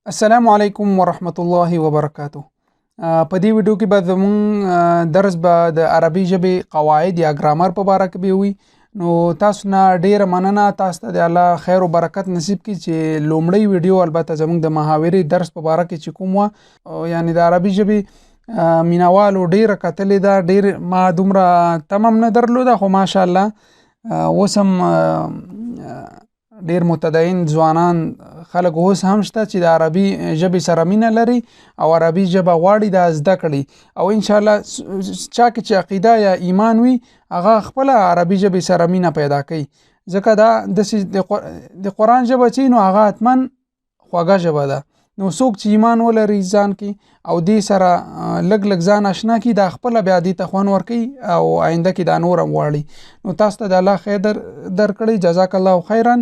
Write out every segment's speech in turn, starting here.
السلام علیکم ورحمت الله وبرکاته. په دې ویډیو کې به زمونږ درس به د عربي ژبې قواعد یا ګرامر په باره کې به وي. نو تاسو نه ډیره مننه، تاسو ته د الله خیر او برکت نصیب کړي چې لومړۍ ویډیو البته زمونږ د محاورې درس په باره کې چې کوم وه، یعنې د عربي ژبې مینوالو ډیره کتلې ده، ډیر ما دومره تمه هم نه درلوده، خو ماشاءالله اوس هم ډیر متدین ځوانان خلک اوس هم شته چې د عربي ژبې سره مینه لري او عربي ژبه غواړي دا زده کړي، او انشاءالله چا کې چې عقیده یا ایمان وي هغه خپله عربي ژبې سره مینه پیدا کوي، ځکه دا داسې د قرآن ژبه چې نو هغه حتما خوږه ژبه ده. نو څوک چې ایمان ولري ځان کې او دې سره لږ لږ ځان اشنا کړي، دا خپله بیا دې ته خوند ورکوي او آینده کې دا نور هم غواړي. نو تاسو ته د الله خیر درکړي، جزاک الله خیرا،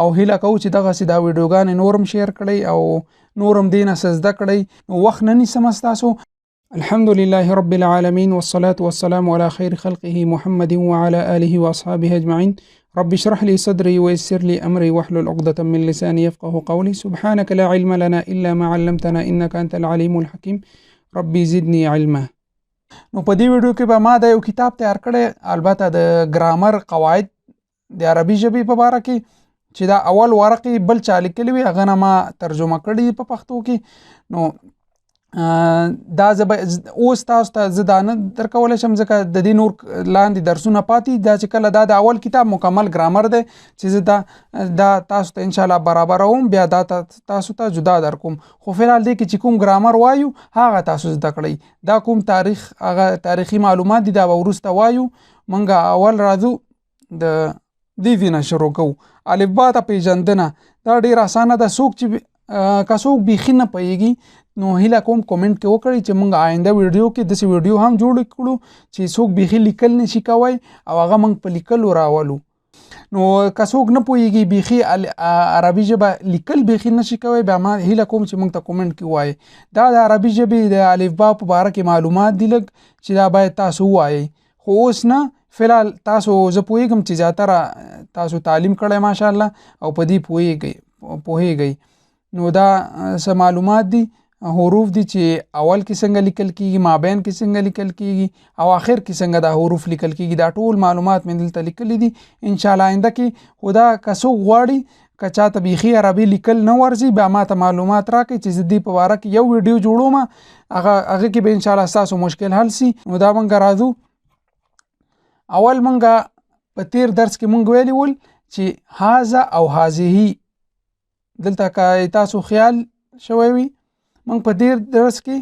او هیله کوو چې دغسې دا ویډیوګانې نور هم شیر کړئ او نور هم دې نه څه زده کړئ. نو وخت نه نیسم ستاسو. الحمد لله رب العالمين، والصلاة والسلام على خير خلقه محمد وعلى آله وأصحابه أجمعين. رب اشرح لي صدري ويسر لي أمري واحلل عقدة من لساني يفقه قولي. سبحانك لا علم لنا إلا ما علمتنا إنك أنت العليم الحكيم. ربي زدني علما. نو په دې ویډیو کې به ما دا یو کتاب تیار کړی، البته د ګرامر قواعد د عربي ژبې په باره کې، چې دا اول ورق یې بل چا لیکلی وي، هغه نه ما ترجمه کړی په پښتو کې. نو دا زه به اوس تاسو ته زه دا نه درکولی شم، ځکه د دې نور لاندې درسونه پاتې. دا چې کله دا د اول کتاب مکمل ګرامر دی چې زه دا تاسو ته انشاءالله برابروم، بیا دا تاسو ته جدا درکوم. خو فی الحال دې کې چې کوم ګرامر وایو هغه تاسو زده کړئ. دا کوم تاریخ هغه تاریخي معلومات دي دا به وروسته وایو. موږ اول راځو د دې ځای نه شروع کوو. الفبا ته پېژندنه دا ډېره اسانه ده. که څوک بیخي نه پوهېږي نو هیله کوم کومنټ کې وکړئ چې موږ آینده ویډیو کې داسې ویډیو هم جوړ کړو چې څوک بیخي لیکل نشي کوی او هغه موږ په لیکلو راولو. نو که څوک نه پوهېږي بیخي عربي ژبه لیکل بیخي نشي کوی، بیا ما هیله کوم چې موږ ته کومنټ کې ووایئ. دا د عربي ژبې د الفبا په باره کې معلومات دي لږ چې دا باید تاسو ووایئ، خو اوس نه. فی الحال تاسو زه پوهېږم چې زیاتره تاسو تعلیم کړی ماشاءالله او په دې پوهېږئ. نو دا څه معلومات دي، حروف دي چې اول کې څنګه لیکل کېږي، مابین کې څنګه لیکل کېږي او آخر کې څنګه دا حروف لیکل کېږي. دا ټول معلومات مې دلته لیکلي دي. انشاءالله آینده کې خو دا که څوک غواړي، که چاته بیخي عربي لیکل نه ورځي، بیا ما ته معلومات راکړئ چې زه دې په باره کې یو ویډیو جوړوم، هغه کې به انشاءالله ستاسو مشکل حل سي. نو دا موږ راځو. اول موږ په تېر درس کې موږ ویلي ول چې هذا او هذه، دلته که تاسو خیال شوی وي، موږ په تېر درس کې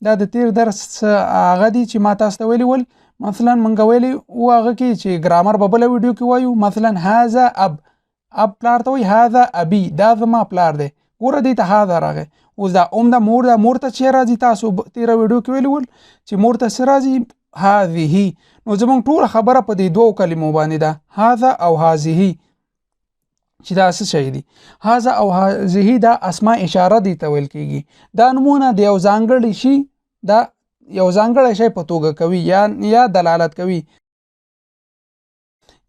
دا د تېر درس هغه دی چې ما تاسو ته ویلي ول. مثلا موږ ویلي وو هغه کې چې ګرامر به بله ویډیو کې وایو. مثلا هذا اب، اب پلار ته وایي، هذا ابي، دا زما پلار دی. ګوره دې ته هذا راغی. اوس دا ام ده، مور ده، مور ته چې راځي تاسو تېره ویډیو کې ویلي ول چې مور ته څه راځي؟ هذه. نو زموږ ټوله خبره په دې دوو کلمو باندې ده، هذا او هذه، چې دا څه شی دي. هذا او هذه دا اسماء اشاره دي ته ویل کېږي. دا نومونه د یو ځانګړي شي، دا یو ځانګړی شی په توګه کوي یا دلالت کوي،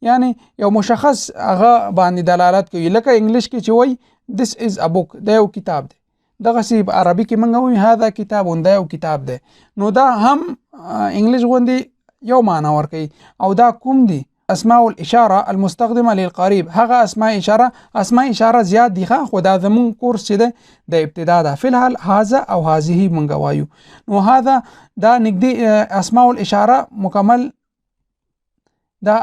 یعنی یو مشخص هغه باندې دلالت کوي. لکه انګلیش کې چې وایي this is a book، دا یو کتاب دی. دغسې په عربي کې موږ وایو هذا کتاب، دا یو کتاب دی. نو دا هم انګلیش غوندې یو معنا ورکوي. او دا کوم دي؟ اسماء الاشاره المستخدمه للقریب، هغه اسماء اشاره، اسماء اشاره زیات دي، خو دا زموږ کورس چې دی د ابتدا ده. فی الحال هذا او هذه موږ وایو. نو هذا دا نږدې اسماء الاشاره مکمل، دا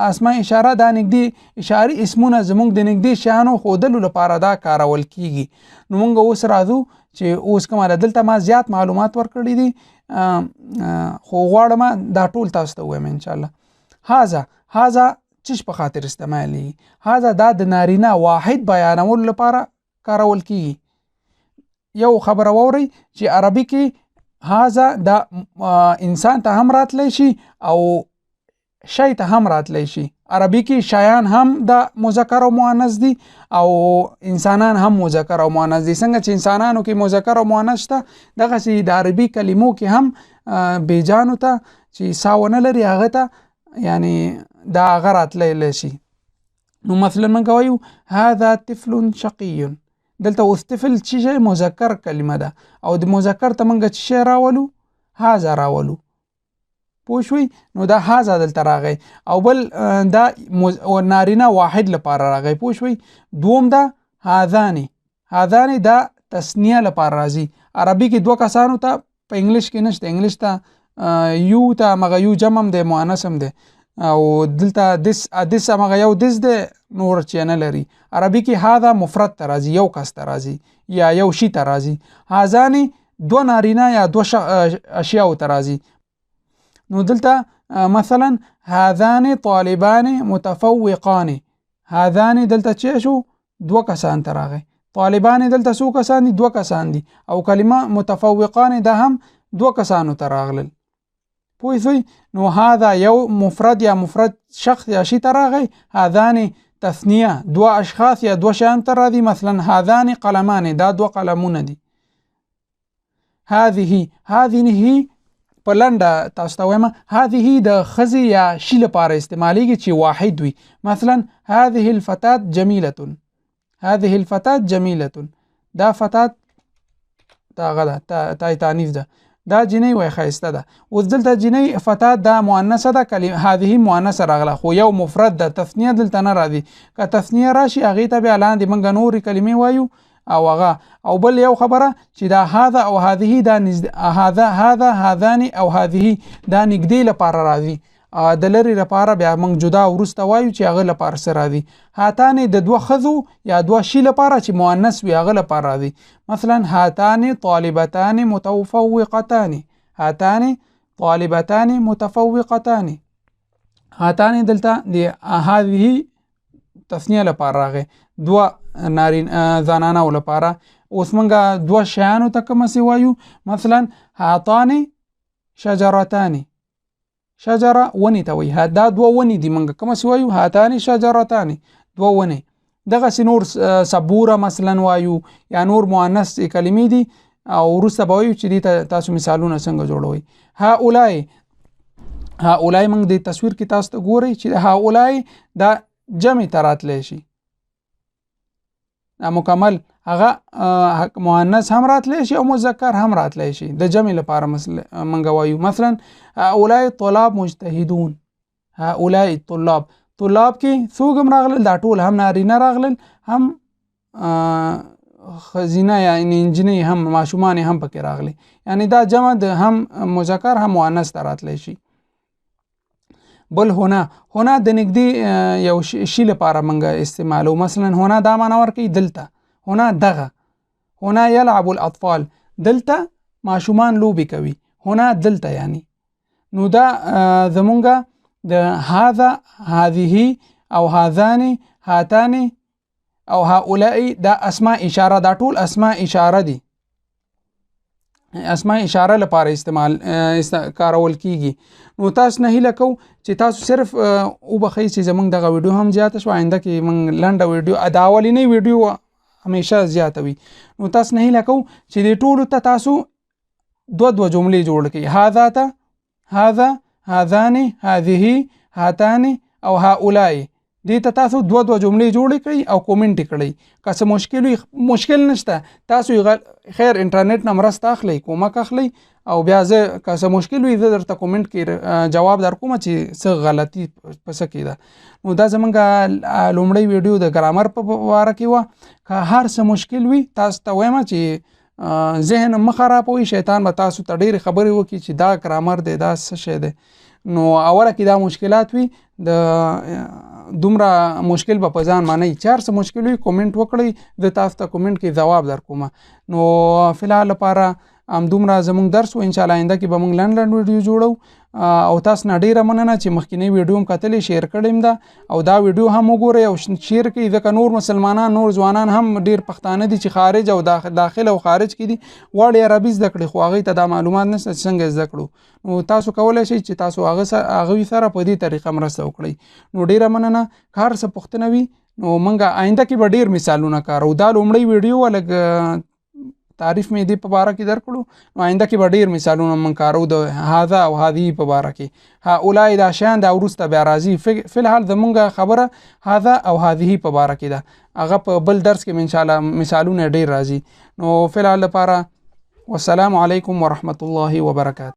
اسماء اشاره دا نږدې اشاري اسمونه زموږ د نږدې شیانو ښودلو لپاره دا کارول کیږي. نو موږ اوس راځو چې اوس کومه ده. دلته ما زیات معلومات ورکړي دي، خو غواړم دا ټول تاسو ته ووایم انشاءالله. هذا چش په خاطر استعمالیږي؟ هذا دا د نارینه واحد بیانولو لپاره کارول کیږي. یو خبره واورئ چې عربي کې هذا دا انسان ته هم راتلی شي او شی ته هم راتلی شي. عربي کې شیان هم د مذکر او مؤنث دي او انسانان هم مذکر او مؤنث دي. څنګه چې انسانانو کې مذکر او مؤنث شته، دغسې د عربي کلمو کې هم، بیجانو ته چې سا ونه لري هغه ته یعنی دا هغه راتلی شي. نو مثلا موږ وایو هذا طفل شقي. دلته اوس طفل چې شی مذکر کلمه ده او د مذکر ته موږ چې شی راولو هذا راولو، پوه شوئ؟ نو دا هذا دلته راغی او بل دا نارینه واحد لپاره راغی، پوه شوئ؟ دوم دا هذان، هذان دا تثنیه لپاره راځي. عربي کې دوه کسانو ته، په انګلیش کې نشته، انګلیش ته یو ته مغه یو جمع هم دی مؤنث هم دی، او دلته this this مغه یو this دی نور چې نه لري. عربي کې هذا مفرد ته راځي، یو کس ته راځي یا یو شي ته راځي. هذان دوه نارینه یا دوه اشیاو ته راځي. نو دلته مثلا هذان طالبان متفوقان، هذان دلته چې شو دوه کسان ته راغی، طالبان دلته څو کسان دي؟ دوه کسان دي، او کلمه متفوقان دا هم دوه کسانو ته راغلل، پوه شوئ؟ نو هذا یو مفرد یا مفرد شخص یا شي ته راغی، هذان تثنیه دوه اشخاص یا دوه شیان ته راځي. مثلا هذان قلمان، دا دوه قلمونه دي. هذه، هذه په لنډه تاسو ته وایم، هذه د ښځې یا شي لپاره استعمالیږي چې واحد وي. مثلا هذه الفتاة جمیلة، هذه الفتاة جمیلة، دا فتاة دا هغه ده، تای تانیث ده، دا جینۍ وای ښایسته ده. اوس دلته جینۍ فتاة دا مؤنثه ده، کلمه هذه مؤنثه راغله، خو یو مفرد ده، تثنیه دلته نه راځي. که تثنیه راشي هغې ته بیا لاندې موږ نورې کلمې وایو او هغه. او بل یو خبره چې دا هذا او هذه دا نږدې، هذا هذا هذان او هذه دا نږدې لپاره راځي، د لرې لپاره بیا موږ جدا وروسته وایو چې هغه لپاره څه راځي. هاتان د دوه ښځو یا دوه شي لپاره چې مؤنث وي هغه لپاره راځي. مثلا هاتان طالبتان متفوقتان، هاتان طالبتان متفوقتان. هاتان دلته د هذه تثنیه لپاره راغی، دوه نارین زنانو لپاره. اوس موږ دوه شیانو ته کوم څه وایو؟ مثلا هاتان شجرتان، شجره ونې ته وایي، دا دوه ونې دي، موږ کوم څه وایو؟ هاتان شجرتان، دوه ونې. دغسې نور سبوره مثلا وایو یا نور مؤنث کلمې دي، او وروسته به وایو چې دې ته تاسو مثالونه څنګه جوړوئ. هؤلاء، هؤلاء موږ دې تصویر کې تاسو ته ګورئ چې هؤلاء دا جمع ته راتلی شي، دا مکمل هغه مؤنث هم راتلی شي او مذکر هم راتلی شي. د جمع لپاره موږ وایو مثلا هؤلاء طلاب مجتهدون، هؤلاء طلاب، طلاب کې څوک هم راغلل؟ دا ټول هم نارینه راغلل، هم ښځینه یعنی نجونې هم ماشومان هم پکې راغلي، یعنی دا جمع د هم مذکر هم مؤنث ته راتلی شي. بل هنا، هنا د نږدې یو شي لپاره موږ استعمالو. مثلا هنا دا معنا ورکوي دلته، هنا دغه، هنا یلعب الاطفال، دلته ماشومان لوبې کوي، هنا دلته یعنی. نو دا زمونږ د هذا هذه او هذان هاتان او هؤلاء دا اسماء اشاره، دا ټول اسماء اشاره دي، اسماء اشاره لپاره استعمال کارول کیږي. نو تاسو نه هیله کوو چې تاسو صرف وبخښئ چې زمونږ دغه ویډیو هم زیاته شوه، آینده کې موږ لنډه ویډیو، دا اولنۍ ویډیو همیشه زیاته وي. نو تاسو نه هیله کوو چې دې ټولو ته تاسو دوه دوه جملې جوړ کړئ، هذا ته هذا، هذان، هذه، هاتان او هؤلاء، دې ته تاسو دوه دوه جملې جوړې کړئ او کومنټ یې کړئ. که څه مشکل وي، مشکل نشته، تاسو یې خیر انټرنیټ نه مرسته اخلئ، کومک اخلئ، او بیا زه که څه مشکل وي زه درته کومنټ کې جواب در کوم چې څه غلطي په څه کې ده. نو دا زمونږ لومړۍ ویډیو د ګرامر په باره کې وه. که هر څه مشکل وي تاسو ته وایم چې ذهن مه خرابوئ، شیطان به تاسو ته ډېرې خبرې وکړي چې دا ګرامر دی، دا څه شی دی. نو اوله کې دا مشکلات وي، د دومره مشکل به په ځان باندې چې هر څه مشکل وي کومنټ وکړئ، زه تاسو ته کومنټ کې ځواب در کوم. نو فلحال لپاره همدومره زموږ درس و. انشاءالله آینده کې به موږ لنډ لنډ ویډیو جوړو. او تاسو نه ډېره مننه چې مخکینۍ ویډیو هم کتلې، شیر کړې هم ده، او دا ویډیو هم وګورئ او شیر کړئ، ځکه نور مسلمانان، نور ځوانان هم ډېر پښتانه دي چې خارج او داخل او خارج کې دي، غواړي عربي زده کړي، خو هغوی ته دا معلومات نشته چې څنګه زده کړو. نو تاسو کولی شئ چې تاسو هغوی سره په دې طریقه مرسته وکړئ. نو ډېره مننه. که هر څه پوښتنه وي نو موږ آینده کې به ډېر مثالونه کارو. دا لومړۍ ویډیو وه، لږ تعریف مې دې په باره کې درکړو. نو آینده کې به ډیر مثالونه مونږ کارو د هذا او هذه په باره کې. هؤلاء دا شیان دا وروسته بیا راځي. فی الحال زمونږ خبره هذا او هذه په باره کې ده، هغه په بل درس کې ان شاء الله مثالونه ډیر راځي. نو فی الحال لپاره والسلام علیکم ورحمت الله وبرکاته.